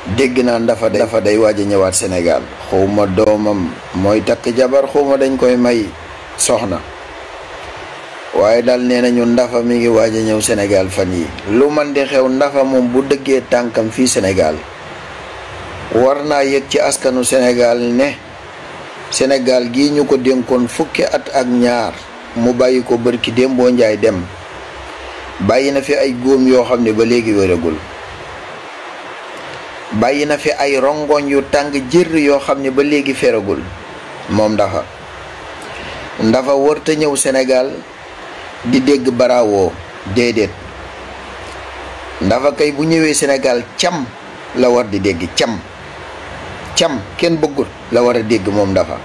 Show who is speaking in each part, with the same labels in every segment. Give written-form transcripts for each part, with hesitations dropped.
Speaker 1: dégg naa dafa day waaj a ñëwaat Sénégal. xawma doomam mooy takk jabar, xawma dañ koy may soxna, waaye daal nee nañu Ndafa mi ngi waaj a ñëw Sénégal fan yi. lu man di xew, Ndafa moom bu dëggee tànkam fii Sénégal war naa yëg ci askanu Sénégal ne Sénégal gii ñu ko dénkoon fukki at ak ñaar mu bàyyi ko bërki démboo njaay dem, bàyyi na fi ay góom yoo xam ne ba léegi wéragul, bàyyi na fi ay rongoñ yu tàng jër yoo xam ne ba léegi feragul. moom Ndafa wërta ñëw Sénégal di dégg barawoo, déedéet. Ndafa kay bu ñëwee Sénégal cam la war di dégg, cam kenn bëggul la war a dégg moom Ndafa,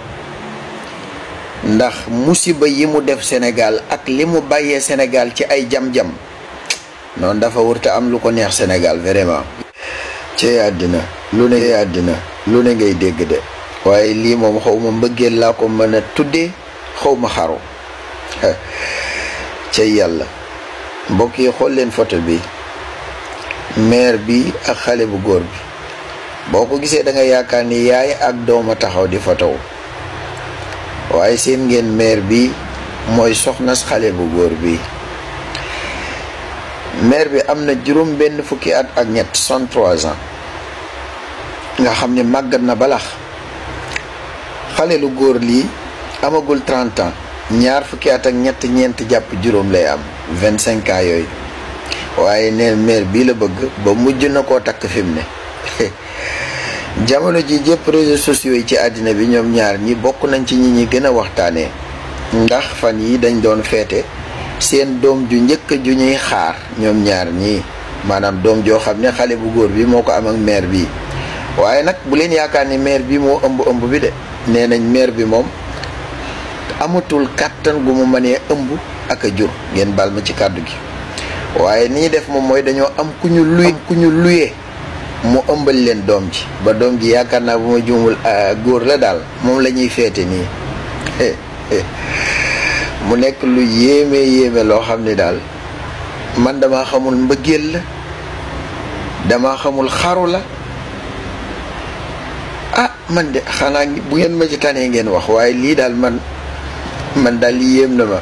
Speaker 1: ndax musiba yi mu def Sénégal ak li mu bàyyee Sénégal ci ay jam-jam noonu Ndafa wërta am lu ko neex Sénégal vraiment. ci àddina lu ne ngay dégg de, waaye lii moom xaw ma mbëggeel laa ko mën a tuddee, xaw ma xaru. cay yàlla. mbokk yi xool leen photo bi, mère bi ak xale bu góor bi. boo ko gisee da nga yaakaar ni yaay ak doom a taxaw di photo, waaye seen ngeen mère bi mooy soxnas xale bu góor bi. mère bi am na juróom benn fukki at ak ñett, 63 ans, nga xam ne màggat na balax. xale lu góor lii amagul 30 ans, ñaar fukki at ak ñett ñeent jàpp juróom lay am, 25 ans yooyu. waaye neen mère bii la bëgg ba mujj na koo takk fi mu ne. jamono ji jëpp réseaux sociaux yi ci àddina bi ñoom ñaar ñi bokk nañ ci ñi gën a waxtaanee, ndax fan yi dañ doon feete seen doom ju njëkk ju ñuy xaar ñoom ñaar ñii, maanaam doom joo xam ne xale bu góor bi moo ko am ak mère bi. waaye nag bu leen yaakaar ni mère bi moo ëmb bi de, nee nañ mère bi moom amatul kàttan gu mu mënee ëmb ak a jur, ngeen baal ma ci kàddu gi. waaye ni ñu def moom mooy dañoo am ku ñu luye mu ëmbal leen doom ji, ba doom ji yaakaar naa bu ma juumul góor la daal, moom la ñuy feete nii. mu nekk lu yéeme loo xam ne daal man dama xamul mbëggeel la, dama xamul xaru la. man de xanaa bu ngeen ma ci tanee ngeen wax, waaye lii daal man daal lii yéem na ma,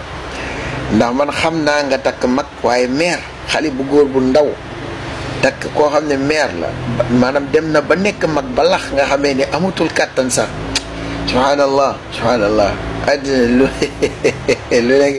Speaker 1: ndax man xam naa nga takk mag, waaye mère xale bu góor bu ndaw takk koo xam ne mère la, maanaam dem na ba nekk mag ba lax nga xamee ne amatul kàttan sax. subhanallah àddina lu nekk